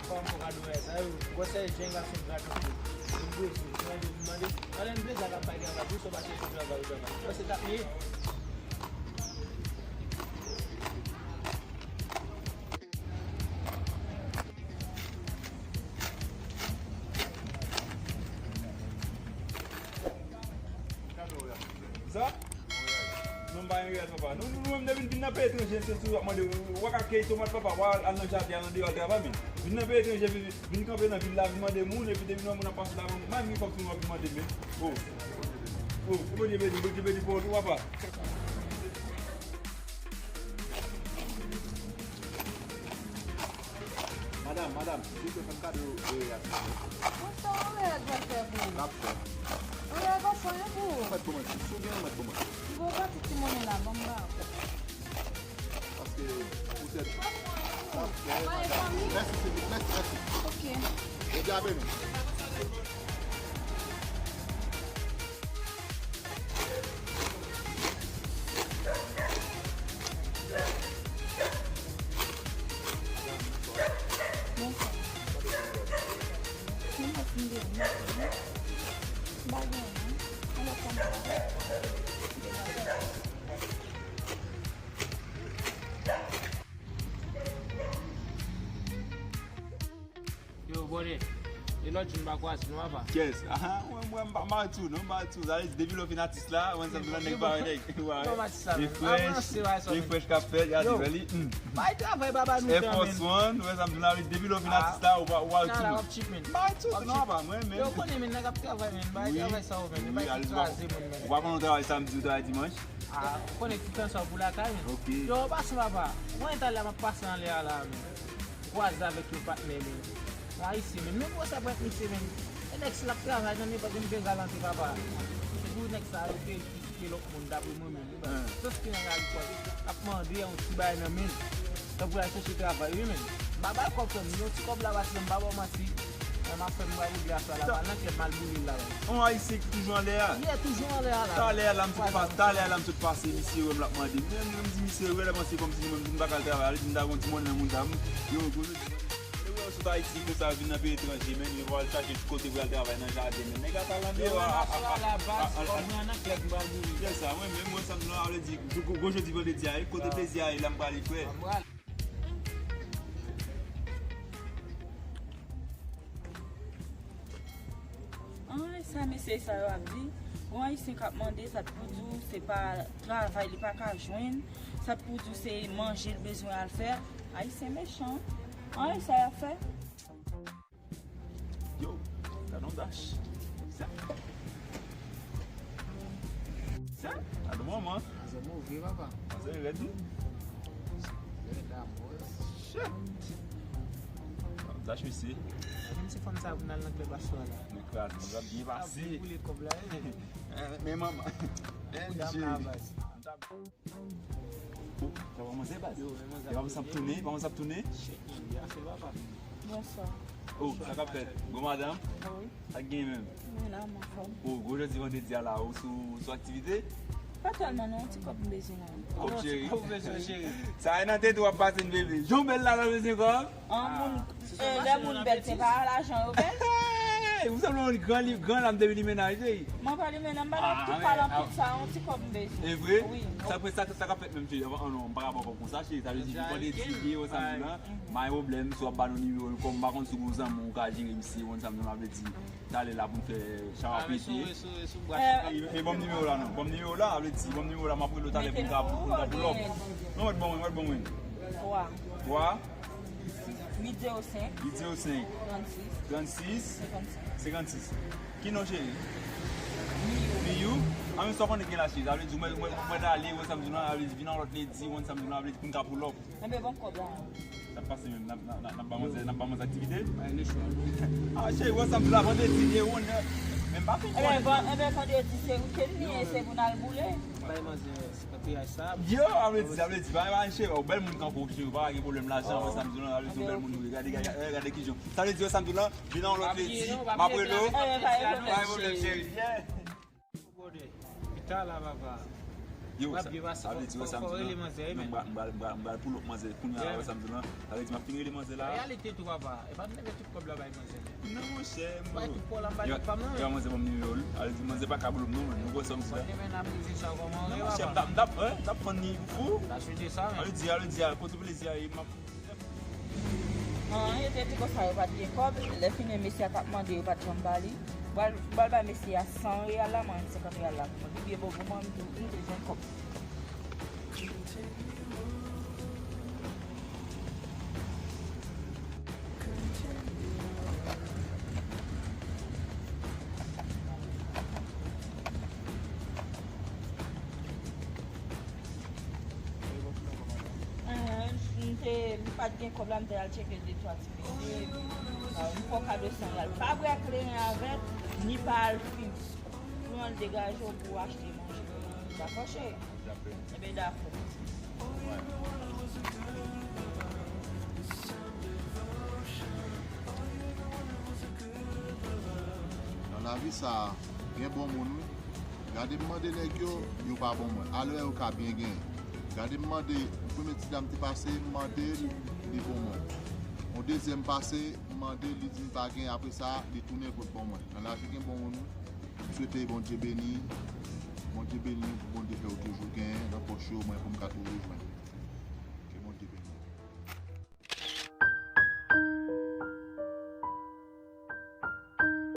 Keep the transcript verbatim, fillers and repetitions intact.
Fò m fè kado bagay sa yo. Gwosè jen gason gradan pou. Vin blese, vin mande, vin mande. Anlè m blese ak ap bay travay, pou sa w pa chèche travay, ou travay. Bon, se sa k ye. Sa? Non, m pa gen rèl, papa. Nou, nou, nou menm, depi n vin nan peyi etranje, se sou w ap mande, w a ka keyi tomat, papa, w a al nan jaden, al andeyò, al travay, men. Vin nan peyi etranje, vin, vin kanpe nan vil la, vin mande moun, epi depi nan moun ap pase la, m pa gen kòb sou mwen, vin mande, men. Oh. Oh, Bondye beni, Bondye beni pou ou tou, papa. Madanm, madanm, silvouplè, fè m kado de reyèl. Bon, sa yon reyèl pral fè pou ou? L ap fè. Yon reyèl pa fè anyen pou ou. Ou mèt kòmanse. Si w gen, ou mèt kòmanse. Bon, pati ti monnen la, ban m ba ou. Paske, poutèt. L ap fè. Mèsi, silvouplè. Mèsi, mèsi. Ok. Bondye a beni w. Yo, bòdè. E lòt jou n pa kwaze nou, papa. Yes. Aha, mwen, mwen, m pa mal tou, non, m pa mal tou. Sa vle di, depi lè w fin atis la, mwen, sa m nan nèg pa nèg. Kòm atis la, men. Avanse, bay sa, men. Fresh k ap fèt, gade, yo, li. Bay travay, baba, nou Air Force One, mwen, sa m nan, depi lè w fin atis la, ou pa, ou pa tou. Sa la, w ap cheap, men. Bay tou, non, papa, mwen, men. Yo, konnen, men, nèg ap travay, men. Bay travay sa, men. Bay ti kraze, men. Ou pa konn travay samdi, ou travay dimanch? Ah, ou konnen ki tan sa w pou lakay, men. Ok. Yo, pase, papa. Mwen, talè, m ap pase anlè a la, men. Kwaze avèk yon patnè, men. Yon ayisyen, men. Men gwosè pwent misye, men. E nèg si l ap travay nan nenpòt, men byen galante, papa. Se pou nèg sa yo te kritike lòt moun, dapre mwen menm, wi, baz. Sòs ki nan raypòt, ap mande yon ti bagay nan men l. Tanpri al chèche travay, wi, men. M pa ba l kòb, frè m. Yon ti kòb la, baz, m pa ba w manti. Mwen, m ap fè m pral regle afè la, m al nan klèb, m al boule l la, baz. Yon ayisyen ki toujou anlè a? Ye, toujou anlè a la. Talè a la, m sot pase, talè a la, m sot pase, misye wè m, l ap mande m. Men, men, m di misye, rele m, se kòmsi mwen, m di m pa ka al travay, li di m ta gon ti monnen nan moun sa, m, yo, gwo, e wè, yo sot Ayiti konsa, vin nan peyi etranje, men, yo pral chache kote pou y al travay nan jaden, men nèg ata lan deyò a, a, a, a, a, a, nan klèb, m pral boule. Se sa, mwen menm, mwen, sa m nan, a vle di, gwo, gwo, gwo jodi vandredi a, kote plezi a ye la, m prale, frè. Ay, sa mesye sa yo ap di. Gon ayisyen k ap mande, sa t pou di w se pa travay li pa ka jwenn, sa t pou di w se manje l bezwen al fè. Ayisyen mechan. Ay, sa y ap fè. Yo, gad yon dash. Sa. Sa, gad yon manman. Sa move, papa. Sa rèd, wi. Rèd la, mò. Shit. Dash, mesye. Menm si fanm sa vin al nan klèb aswè la. Nou kraze, nou ap byen pase. Boule kòb la, wi. Men manman. Dam la, baz. Sa pa manzè, baz. Yo, men manzè. E pa manzè ap tounen, e pa manzè ap tounen. Shit, man, byen fè, papa. Bonswa. Oh, sa k ap fèt? Bon, madanm? Wi. Sa k gen menm? Mwen la, m anfòm. Oh, gwo jodi vandredi a la, ou sou, sou aktivite? Pa tèlman non, ti kòb m bezwen la. Kòb cheri. Ti kòb bezwen cheri. Sa e nan tete w ap pase n bebe. Jan w bèl la, la bezwen kòb? An, moun, eh, lè moun bèl, se pa lajan yo bèl. Ou sanble yon gran li, gran lam depi li mennaj, cheri. Mwen pa li mennaj, m pa nan tout palan tout sa, yon ti kòb m bezwen. E vre? Wi. Sa k fè, sa, sa k ap fèt menm, cheri? An, non, m pa ka ba w kòb konsa, cheri. Sa vle di, vandredi, ou samdi lan, pa gen pwoblèm, si w ap ba nou nimewo l, kòm m pa konn si w gon zanmi w ka jere misye, ou konn sa m di w, sa vle di. Talè la pou n fè chay la pete. E, e ban m nimewo la non. Ban m nimewo la, sa vle di, ban m nimewo la, m ap rele w talè pou n ka, pou n ka pull up. Non, mèt ban mwen, mèt ban mwen. Twa. Twa. Uit zewo senk. Uit zewo senk. Trannsis. Trannsis. Senkannsis. Senkannsis. Ki non, cheri? Miyou. Miyou? A, men sa w konnen gen la, cheri. Sa vle di, mwen, mwen, mwen ale, ou wè sa m di w la, sa vle di, vin yon lòt ledi, ou konn sa m di w la, sa vle di, pou n ka pull up. Enben, ban m kòb la. Sa pase menm, n ap, n ap, n ap, n ap ba manzè, n ap ba manzè aktivite? Bay le chwa. Ah, cheri, wè sa m di la, vandredi, e ou nè. Men m pa fin konnen. Enben, van-, enben, vandredi, se weekend li ye, se pou n al boule. Bay manzè, se pa piyaj sa. Yo, sa vle di, sa vle di, bay, bay, cheri, ou bèl moun kanpe w, cheri, pa gen pwoblèm lajan, wè sa m di w la, sa vle di, ou bèl moun, wi, gade, gade, gade, gade ki jan. Sa vle di, wè sa m di w la, vin yon lòt ledi, m ap rele w. Bay pwoblèm, cheri, yeah. Brother, pita la, papa. Yo, sa vle di, wè sa m di la? Non, m pral, m pral, m pral, m pral pull up manzè kounye a, wè sa m di la? Sa vle di, m ap fin rele manzè la. Reyalite tou, papa. E pa m leve tout kòb la bay manzè. Non, monchè, m bay tout kòb la, m bay tout pa m nan, yo, men manzè ban m nimewo l. Sa vle di, manzè pa ka pull up non, men nou wè sa m di la. Mwen te men ap di sa kòman. Non, monchè, m t ap, m t ap, eh, m t ap fann li pou fou. Sa chite sa, men. Sa vle di, sa vle di, a, kote plezi a ye, m ap An, yo te di konsa yo pa t gen kòb. Lè fini, mesye a t ap mande, yo pa t janm ba li. M pral, m pral bay mesye a san reyal la, mwen menm senkant reyal la pou mwen. Li byen bon pou mwen, m tou, m tou jwenn kòb. Enhen, m te, m pa t gen kòb la, m te al tcheke de twa ti mesye, epi, euh, m fè w kado san riyal. Pa bwè kleren avè l, ni pa al fim. Pran l, degaje w pou w achte manje. Dakò, cheri? Enben, dakò. Nan lavi sa a, gen bon moun, wi. Gade m mande nèg yo, yo pa bon mwen. Alò yo ka byen genyen. Gade m mande, premye ti dam te pase, m mande l, li bon mwen. Yon dezyèm pase, m mande l, li di m pa gen, apre sa, li tounen vòt bon mwen. Nan lavi gen bon moun, wi. M swete Bondye beni, Bondye beni w, pou Bondye fè w toujou genyen nan pòch yo, mwen pou m ka toujou jwenn.